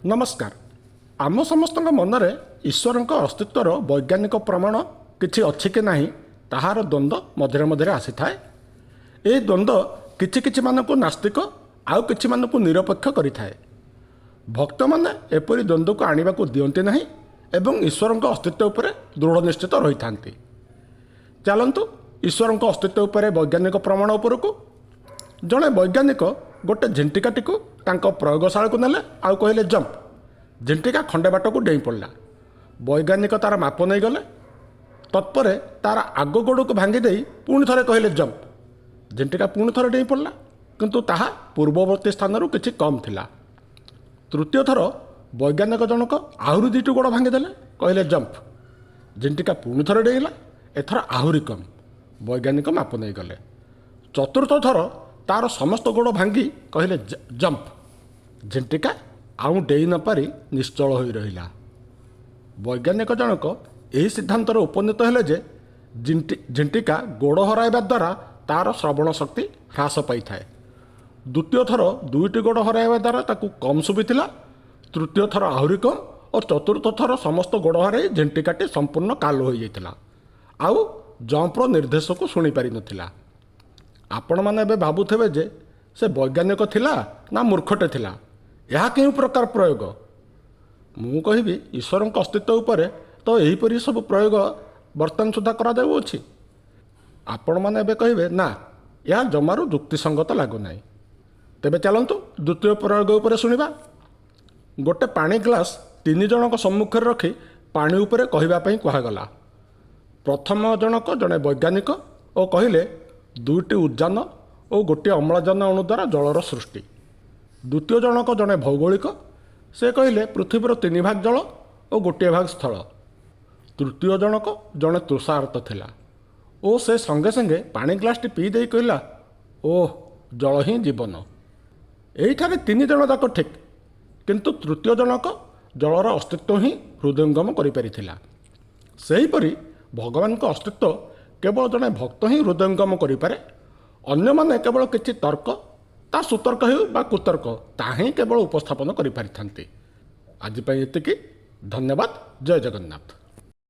ନମସ୍କାର। ଆମ ସମସ୍ତଙ୍କ ମନରେ ଈଶ୍ୱରଙ୍କ ଅସ୍ତିତ୍ୱର ବୈଜ୍ଞାନିକ ପ୍ରମାଣ କିଛି ଅଛି କି ନାହିଁ, ତାହାର ଦ୍ୱନ୍ଦ୍ୱ ମଝିରେ ମଝିରେ ଆସିଥାଏ। ଏହି ଦ୍ୱନ୍ଦ୍ୱ କିଛି କିଛି ମାନଙ୍କୁ ନାସ୍ତିକ, ଆଉ କିଛି ମାନଙ୍କୁ ନିରପେକ୍ଷ କରିଥାଏ। ଭକ୍ତମାନେ ଏପରି ଦ୍ୱନ୍ଦ୍ୱକୁ ଆଣିବାକୁ ଦିଅନ୍ତି ନାହିଁ ଏବଂ ଈଶ୍ୱରଙ୍କ ଅସ୍ତିତ୍ୱ ଉପରେ ଦୃଢ଼ ନିଶ୍ଚିତ ରହିଥାନ୍ତି। ଚାଲନ୍ତୁ ଈଶ୍ୱରଙ୍କ ଅସ୍ତିତ୍ୱ ଉପରେ ବୈଜ୍ଞାନିକ ପ୍ରମାଣ ଉପରକୁ। ଜଣେ ବୈଜ୍ଞାନିକ ଗୋଟେ ଝିଣ୍ଟିକାଟିକୁ ତାଙ୍କ ପ୍ରୟୋଗଶାଳାକୁ ନେଲେ ଆଉ କହିଲେ, "ଜମ୍ପ।" ଝିଣ୍ଟିକା ଖଣ୍ଡେ ବାଟକୁ ଡେଇଁ ପଡ଼ିଲା। ବୈଜ୍ଞାନିକ ତାର ମାପ ନେଇଗଲେ। ତତ୍ପରେ ତାର ଆଗ ଗୋଡ଼କୁ ଭାଙ୍ଗି ଦେଇ ପୁଣି ଥରେ କହିଲେ, "ଜମ୍ପ।" ଝିଣ୍ଟିକା ପୁଣି ଥରେ ଡେଇଁ ପଡ଼ିଲା, କିନ୍ତୁ ତାହା ପୂର୍ବବର୍ତ୍ତୀ ସ୍ଥାନରୁ କିଛି କମ୍ ଥିଲା। ତୃତୀୟ ଥର ବୈଜ୍ଞାନିକ ଜଣକ ଆହୁରି ଦୁଇଟି ଗୋଡ଼ ଭାଙ୍ଗିଦେଲେ। କହିଲେ, "ଜମ୍ପ।" ଝିଣ୍ଟିକା ପୁଣି ଥରେ ଡେଇଁଲା, ଏଥର ଆହୁରି କମ୍। ବୈଜ୍ଞାନିକ ମାପ ନେଇଗଲେ। ଚତୁର୍ଥ ଥର ତାର ସମସ୍ତ ଗୋଡ଼ ଭାଙ୍ଗି କହିଲେ, "ଜମ୍ପ।" ଝିଣ୍ଟିକା ଆଉ ଡେଇଁ ନପାରି ନିଶ୍ଚଳ ହୋଇ ରହିଲା। ବୈଜ୍ଞାନିକ ଜଣକ ଏହି ସିଦ୍ଧାନ୍ତରେ ଉପନୀତ ହେଲେ ଯେ ଝିଣ୍ଟିକା ଗୋଡ଼ ହରାଇବା ଦ୍ୱାରା ତାର ଶ୍ରବଣ ଶକ୍ତି ହ୍ରାସ ପାଇଥାଏ। ଦ୍ୱିତୀୟ ଥର ଦୁଇଟି ଗୋଡ଼ ହରାଇବା ଦ୍ୱାରା ତାକୁ କମ୍ ଶୁଭିଥିଲା, ତୃତୀୟ ଥର ଆହୁରି କମ୍ ଓ ଚତୁର୍ଥ ଥର ସମସ୍ତ ଗୋଡ଼ ହରାଇ ଝିଣ୍ଟିକାଟି ସମ୍ପୂର୍ଣ୍ଣ କାଲୁ ହୋଇଯାଇଥିଲା ଆଉ ଜମ୍ପର ନିର୍ଦ୍ଦେଶକୁ ଶୁଣିପାରିନଥିଲା। ଆପଣମାନେ ଏବେ ଭାବୁଥିବେ ଯେ ସେ ବୈଜ୍ଞାନିକ ଥିଲା ନା ମୂର୍ଖଟେ ଥିଲା? ଏହା କେଉଁ ପ୍ରକାର ପ୍ରୟୋଗ? ମୁଁ କହିବି, ଈଶ୍ୱରଙ୍କ ଅସ୍ତିତ୍ୱ ଉପରେ ତ ଏହିପରି ସବୁ ପ୍ରୟୋଗ ବର୍ତ୍ତମାନ ସୁଦ୍ଧା କରାଯାଉଅଛି। ଆପଣମାନେ ଏବେ କହିବେ, ନା, ଏହା ଜମାରୁ ଯୁକ୍ତିସଙ୍ଗତ ଲାଗୁନାହିଁ। ତେବେ ଚାଲନ୍ତୁ ଦ୍ୱିତୀୟ ପ୍ରୟୋଗ ଉପରେ ଶୁଣିବା। ଗୋଟେ ପାଣି ଗ୍ଲାସ୍ ତିନି ଜଣଙ୍କ ସମ୍ମୁଖରେ ରଖି ପାଣି ଉପରେ କହିବା ପାଇଁ କୁହାଗଲା। ପ୍ରଥମ ଜଣକ ଜଣେ ବୈଜ୍ଞାନିକ ଓ କହିଲେ, ଦୁଇଟି ଉଦ୍ଜାନ ଓ ଗୋଟିଏ ଅମ୍ଳଜାନ ଅଣୁ ଦ୍ୱାରା ଜଳର ସୃଷ୍ଟି। ଦ୍ୱିତୀୟ ଜଣକ ଜଣେ ଭୌଗୋଳିକ। ସେ କହିଲେ, ପୃଥିବୀର ତିନି ଭାଗ ଜଳ ଓ ଗୋଟିଏ ଭାଗ ସ୍ଥଳ। ତୃତୀୟ ଜଣକ ଜଣେ ତୃଷାର୍ତ୍ତ ଥିଲା ଓ ସେ ସଙ୍ଗେ ସଙ୍ଗେ ପାଣି ଗ୍ଲାସଟି ପିଇ ଦେଇ କହିଲା, "ଓହ, ଜଳ ହିଁ ଜୀବନ।" ଏଇଠାରେ ତିନି ଜଣ ଯାକ ଠିକ୍, କିନ୍ତୁ ତୃତୀୟ ଜଣକ ଜଳର ଅସ୍ତିତ୍ୱ ହିଁ ହୃଦୟଙ୍ଗମ କରିପାରିଥିଲା। ସେହିପରି ଭଗବାନଙ୍କ ଅସ୍ତିତ୍ୱ କେବଳ ଜଣେ ଭକ୍ତ ହିଁ ହୃଦୟଙ୍ଗମ କରିପାରେ। ଅନ୍ୟମାନେ କେବଳ କିଛି ତର୍କ, ତା ସୁତର୍କ ହେଉ ବା କୁତର୍କ, ତାହା ହିଁ କେବଳ ଉପସ୍ଥାପନ କରିପାରିଥାନ୍ତି। ଆଜି ପାଇଁ ଏତିକି। ଧନ୍ୟବାଦ। ଜୟ ଜଗନ୍ନାଥ।